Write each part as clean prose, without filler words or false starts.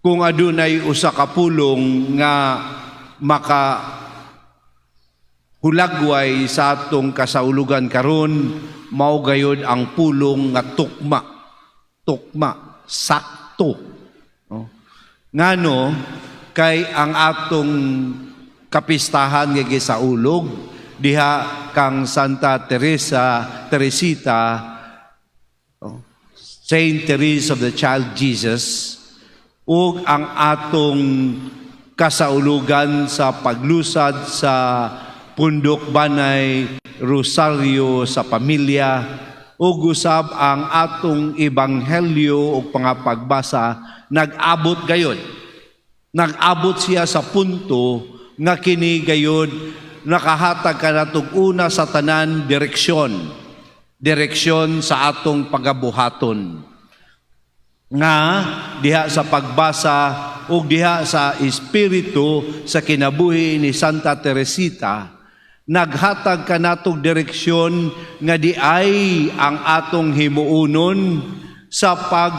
Kung adunay usa ka pulong nga maka hulagway sa atong kasaulugan karon, mao gayod ang pulong nga tukma. Tukma, sakto. No? Ngano kay ang atong kapistahan nga gisaulog diha kang Santa Teresa, Teresita, oh, Saint Teresa of the Child Jesus, ug ang atong kasaulugan sa paglusad sa Pundok Banay Rosaryo sa pamilya, ug usab ang atong ebanghelyo ug pangapagbasa, nag-abot gayod. Nag-abot siya sa punto nga kini gayod nakahatag kanatong una sa tanan, direksyon. Direksyon sa atong pagabuhaton. Nga diha sa pagbasa ug diha sa espiritu sa kinabuhi ni Santa Teresita, naghatag kanatong direksyon nga di ay ang atong himuunon sa pag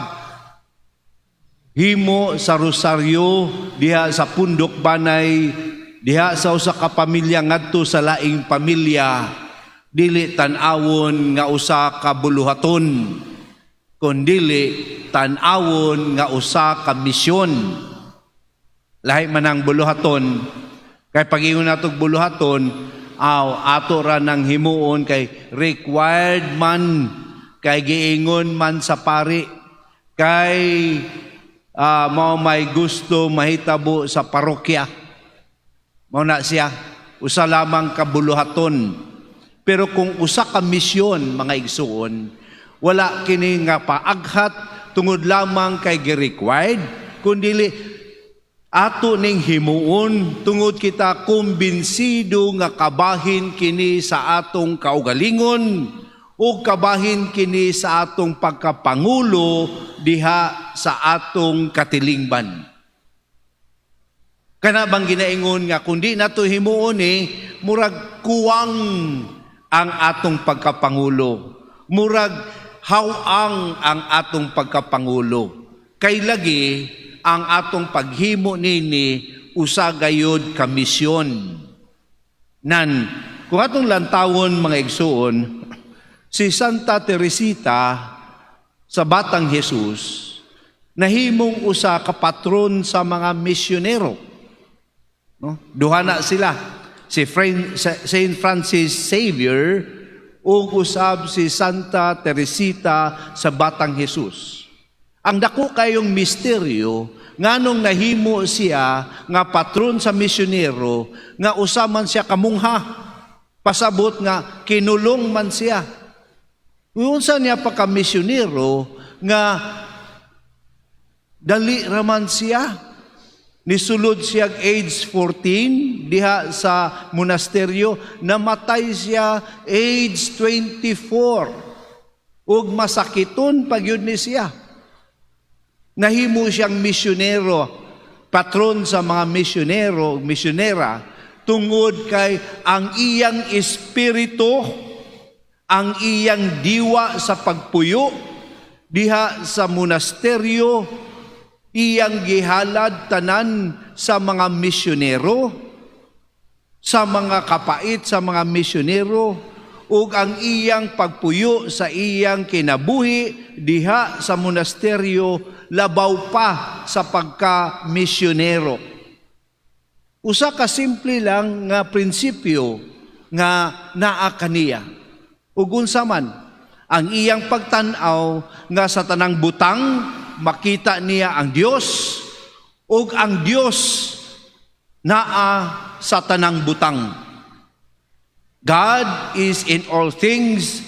himo sa rosaryo diha sa Pundok Banay, diha sa usa ka pamilya ngadto sa laing pamilya, dili tan-awon nga usa ka buluhaton, kundili tan-awon nga usa ka misyon. Lahi man ang buluhaton, kay pag-ingon natog buluhaton, aw, ato ra nang himuon kay required man, kay giingon man sa pari, kay mao may gusto mahitabo sa parokya. Mao na siya, usa lamang ka buluhaton. Pero kung usa ka misyon, mga igsuon, wala kini nga paaghat tungod lamang kay gi-required, kundili ato ning himuon tungod kita kumbinsido nga kabahin kini sa atong kaugalingon o kabahin kini sa atong pagkapangulo diha sa atong katilingban. Kana bang ginaingon nga kung di nato himuon eh, murag kuwang ang atong pagkapangulo. Murag hawang ang atong pagkapangulo. Kay lagi ang atong paghimo nini usa gayod ka misyon. Nan, kung atong lantawon, mga igsuon, si Santa Teresita sa Batang Jesus nahimong usa ka patron sa mga misyonero. No? Duha na sila. Si Saint Francis Xavier ug usab si Santa Teresita sa Batang Jesus. Ang dako kayong misteryo, nganong nahimo siya nga patron sa misyonero nga usa man siya ka mungha? Pasabot nga kinulong man siya. Unsa niya pagka misyonero nga dali raman siya? Nisulod siya age 14 diha sa monasteryo, namatay siya age 24. Ug masakiton pag yun ni siya. Nahimo siyang misyonero, patron sa mga misyonero, misyonera, tungod kay ang iyang espiritu, ang iyang diwa sa pagpuyo diha sa monasteryo, iyang gihalad tanan sa mga misyonero, sa mga kapait sa mga misyonero, ug ang iyang pagpuyo sa iyang kinabuhi diha sa monasteryo labaw pa sa pagka-misyonero. Usa ka simple lang nga prinsipyo nga naa kaniya. Ug unsa man ang iyang pagtan-aw nga sa tanang butang makita niya ang Dios ug ang Dios naa sa tanang butang. God is in all things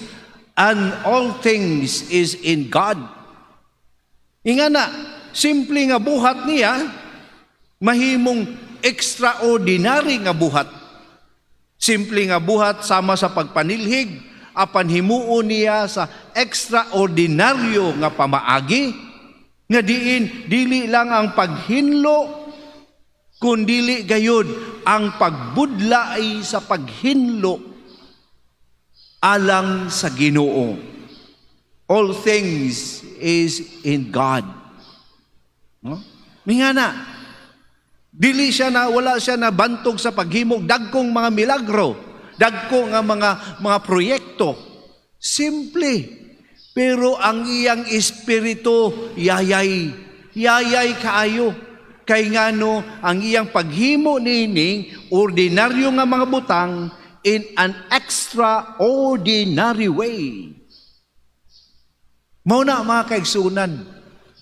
and all things is in God. Inga na, simple nga buhat niya, mahimong extraordinary nga buhat. Simple nga buhat sama sa pagpanilhig, apan himuon niya sa extraordinaryo nga pamaagi, nga diin dili lang ang paghinlo, kundili gayud ang pagbudlay sa paghinlo alang sa Ginoo. All things is in God. No? Mingana, dili siya na wala siya na bantog sa paghimog dagkong mga milagro, dagko nga mga proyekto. Simple. Pero ang iyang espiritu yayay, yayay kaayo. Kay ngano, ang iyang paghimo nining ordinaryo nga mga butang in an extraordinary way. Mao na, mga kaigsunan,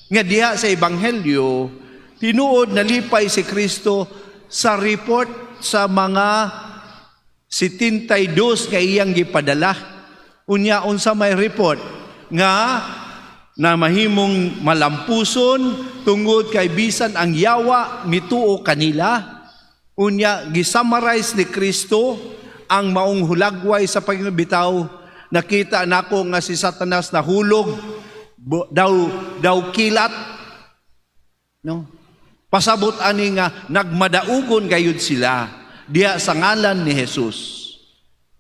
nga diha sa Ebanghelyo, tinuod nalipay si Kristo sa report sa mga 72 nga iyang gipadala. Unya, unsa may report? Nga na mahimong malampuson tungod kay bisan ang yawa mituo kanila. Unya, gisummarize ni Kristo ang maong hulagway sa pagibitaw. Nakita nako nga si Satanas nahulog daw daw kilat, no? Pasabot ani nga nagmadaugon gayud sila diha sa ngalan ni Jesus.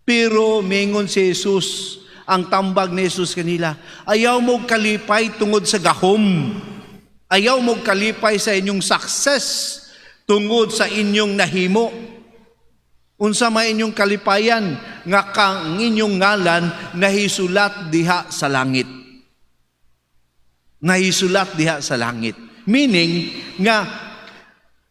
Pero mingon si Jesus, ang tambag ni Jesus kanila, "Ayaw mo kalipay tungod sa gahom. Ayaw mo kalipay sa inyong success tungod sa inyong nahimo. Unsa may inyong kalipayan? Nga kang inyong ngalan nahisulat diha sa langit." Nahisulat diha sa langit. Meaning nga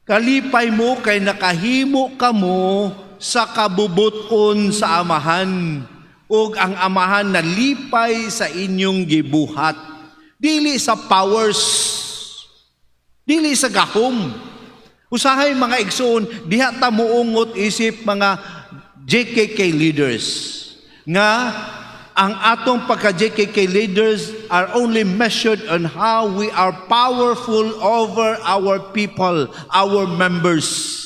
kalipay mo kay nakahimo kamo sa kabubuton sa Amahan ug ang Amahan nalipay sa inyong gibuhat. Dili sa powers, dili sa gahom. Usahay, mga igsoon, diha ta muungot isip mga JKK leaders nga ang atong pagka JKK leaders are only measured on how we are powerful over our people, our members.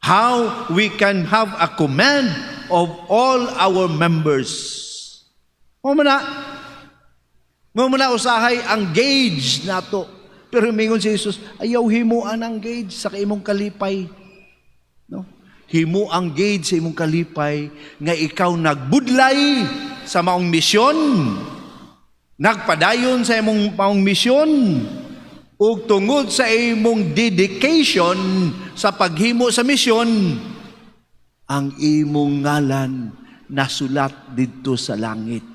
How we can have a command of all our members. Mao man na. Mao man na usahay ang gauge nato. Pero mingon si Jesus, "Ayaw himuan ang gauge sa imong kalipay." No? Himo ang gauge sa imong kalipay nga ikaw nagbudlay sa maong misyon. Nagpadayon sa imong maong misyon ug tungod sa imong dedication sa paghimo sa misyon, ang imong ngalan nasulat didto sa langit.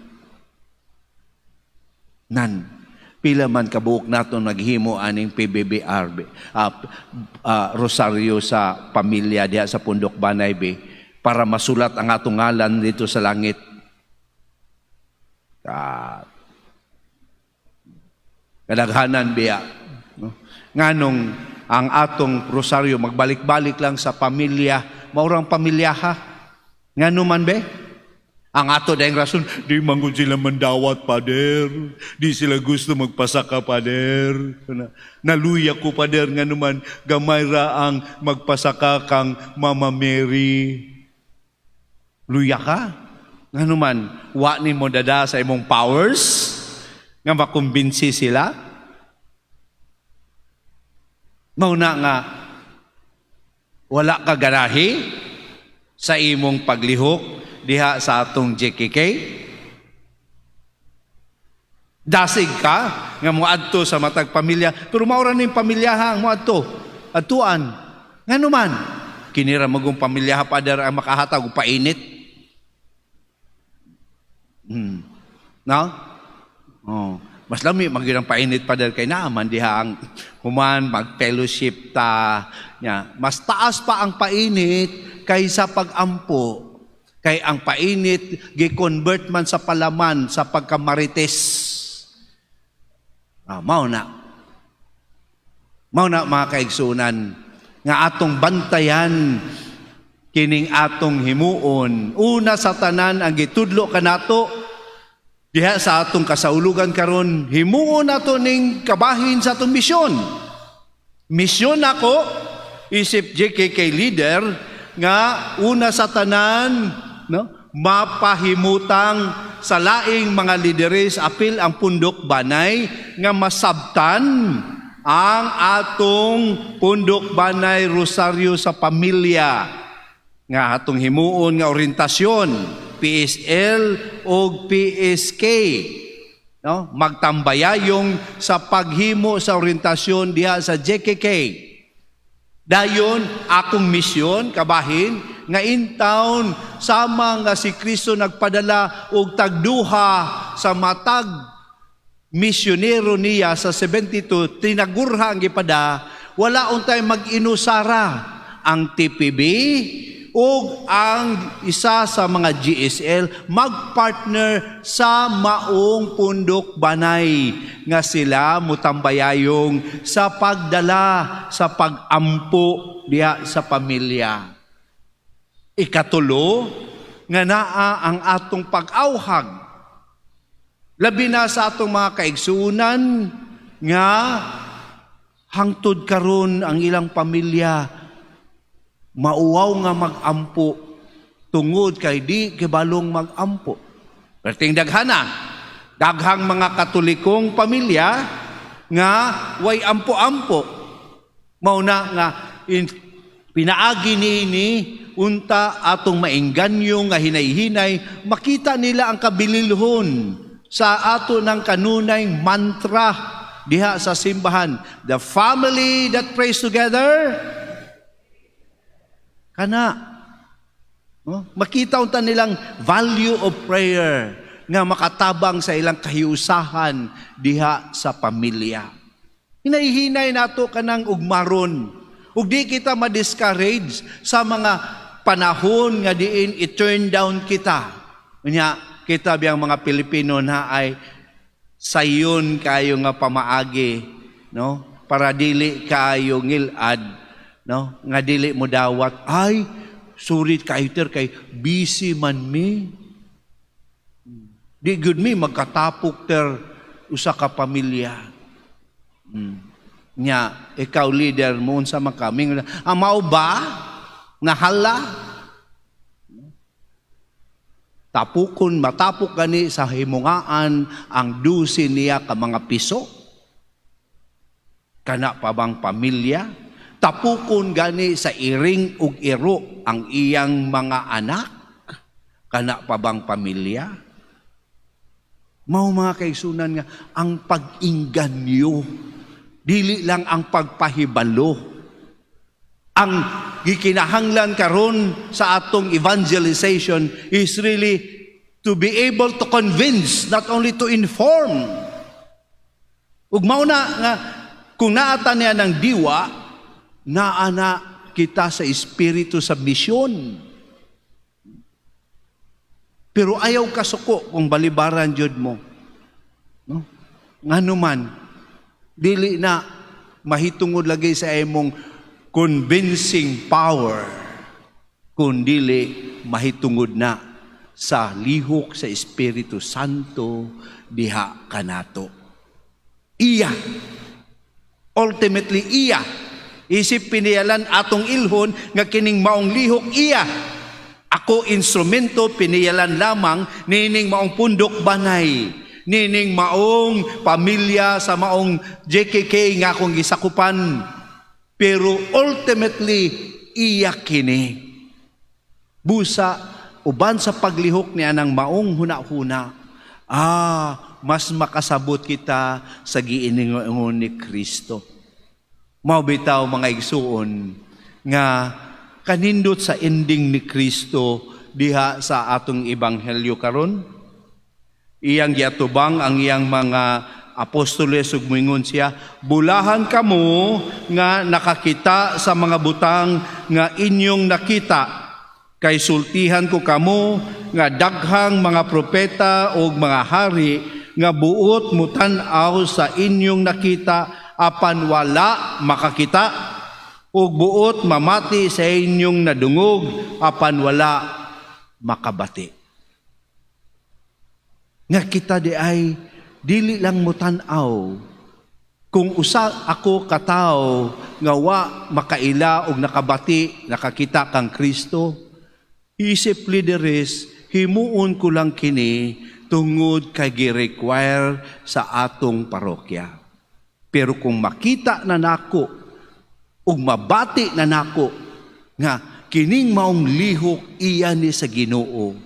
Nan, pila man kabuok nato naghimo aning PBBR, Rosaryo sa pamilya diha sa Pundok Banay be para masulat ang atong ngalan dito sa langit? Kadaghanan biya, no? Nganong ang atong rosaryo magbalik-balik lang sa pamilya, maurang pamilya ha? Ngano man be? Ang ato dayong rason, "Di man gud sila mandawat, Pader. Di sila gusto magpasaka, Pader. Naluya ko, Pader, nga naman gamay ra ang magpasaka kang Mama Mary." Luya ka? Nga naman, wa ni mo dada sa imong powers nga makumbinsi sila? Mao na nga wala ka ganahi sa imong paglihok diha sa atong JKK? Dasig ka nga moadto sa matag pamilya, pero mao ra ning pamilya ha ang moadto. Adtuan. Ngano man? "Kini ra magong pamilya, Pader, ang makahatag og painit." No? Oh. Mas lami man gyud ang painit, Pader, kay naaman diha ang human mag-fellowship ta nya. Mas taas pa ang painit kaysa pag-ampo. Kay ang painit gi-convert man sa palaman sa pagkamarites. Ah, mao na. Mao na, mga kaigsunan, nga atong bantayan kining atong himuon. Una sa tanan, ang gitudlo kanato diha sa atong kasaulugan karon, himuon nato ning kabahin sa atong misyon. Misyon nako isip JKK leader nga una sa tanan, no, mapahimutang sa laing mga lideres apil ang Pundok Banay nga masabtan ang atong Pundok Banay Rosaryo sa pamilya nga atong himuon nga orientasyon PSL o PSK. no, magtambayayong sa paghimo sa orientasyon diha sa JKK. Dayon akong misyon kabahin nga in town, sama nga si Kristo nagpadala og tagduha sa matag misyonero niya sa 72, tinagurha ang gipada, wala untay mag-inusara ang TPB ug ang isa sa mga GSL magpartner sa maong Pundok Banay nga sila mutambayayong sa pagdala sa pagampo diha sa pamilya. Ikatulo, nga naa ang atong pag-awhag, labi na sa atong mga kaigsuonan nga hangtod karon ang ilang pamilya mauwaw nga magampo tungod kay di kibalong magampo. Perting daghana, daghang mga Katolikong pamilya nga way ampo-ampo. Mao na nga pinaagi niini unta atong maengganyo nga hinay-hinay makita nila ang kabililhon sa ato ng kanunay mantra diha sa simbahan. "The family that prays together," kana. No? Makita unta nilang value of prayer nga makatabang sa ilang kahiusahan diha sa pamilya. Hinay-hinay nato kanang ugmaron. Ug di kita ma-discourage sa mga panahon nga diin i-turn down kita. Unya, kita biyang mga Pilipino na ay sayon kayo nga pamaagi, no? Para dili kayo ngilad, no? Nga dili mo dawat, "Ay, sorry kayo ter kay busy man mi. Di gud mi magkatapok ter usa ka pamilya." Nya, ikaw leader mo, unsa man ka? Ang mao ba? Nahala? Tapukon, matapok gani sa himungaan ang 12 niya ka mga piso? Kana pa bang pamilya? Tapukon gani sa iring ug iro ang iyang mga anak? Kana pa bang pamilya? Mao, mga kaigsuonan, nga ang pag-inganyo, dili lang ang pagpahibalo. Ang gikinahanglan karon sa atong evangelization is really to be able to convince, not only to inform. Ug mao na nga kung naata niya ng diwa, naa na kita sa espiritu sa misyon. Pero ayaw kasuko kung balibaran jud mo. No? Ngano man, dili na mahitungod lagi sa imong convincing power, kun dili mahitungod na sa lihok sa Espiritu Santo diha kanato. Iya. Ultimately, iya. Isip piniyalan atong ilhon nga kining maong lihok iya. Ako instrumento, piniyalan lamang nining maong Pundok Banay, nining maong pamilya sa maong JKK nga akong gisakupan. Pero ultimately, iya kini. Busa, uban sa paglihok niya ng maong huna-huna, mas makasabot kita sa giiningon ni Kristo. Mao bitaw, mga igsuon, nga kanindot sa ending ni Kristo diha sa atong ebanghelyo karon. Iyang giatubang ang iyang mga apostoles ug moingon siya, "Bulahan kamo nga nakakita sa mga butang nga inyong nakita, kay sultihan ko kamo nga daghang mga propeta ug mga hari nga buot mutan-aw sa inyong nakita apan wala makakita, ug buot mamati sa inyong nadungog apan wala makabati." Nga kita di ay dili lang mutan-aw. Kung usa ako katawo nga wa makaila og nakabati, nakakita kang Kristo, isip leaderes, himuon ko lang kini tungod kay gi-require sa atong parokya. Pero kung makita na nako ug mabati na nako nga kining maong lihok iya ni sa Ginoo,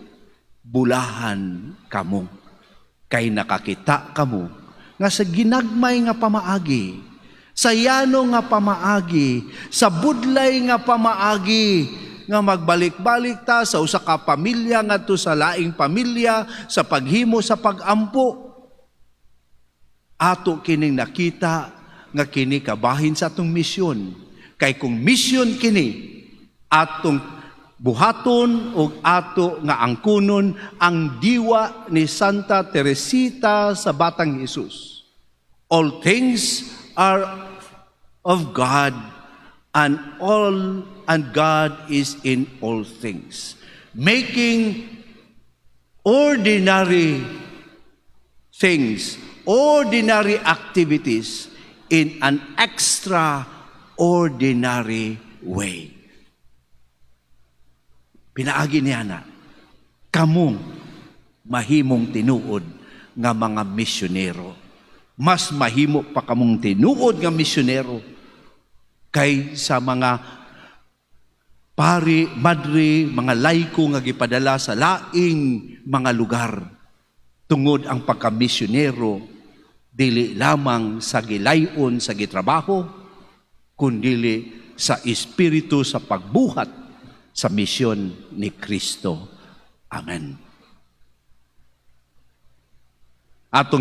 bulahan kamo. Kay nakakita kamo nga sa ginagmay nga pamaagi, sa yano nga pamaagi, sa budlay nga pamaagi, nga magbalik-balik ta sa usa ka pamilya ngadto sa laing pamilya sa paghimo sa pagampo. Ato kining nakita nga kini kabahin sa atong misyon. Kay kung misyon kini, atong buhaton ug ato nga angkunon ang diwa ni Santa Teresita sa Batang Jesus. All things are of God and all and God is in all things. Making ordinary things, ordinary activities in an extraordinary way. Pinaagi niya na, kamo mahimong tinuod nga mga misyonero. Mas mahimo pa kamong tinuod nga misyonero kay sa mga pari, madre, mga laiko nga gipadala sa laing mga lugar. Tungod ang pagkamisyonero, dili lamang sa gilayon sa gitrabaho, kundili sa espiritu sa pagbuhat sa misyon ni Kristo. Amen. Atong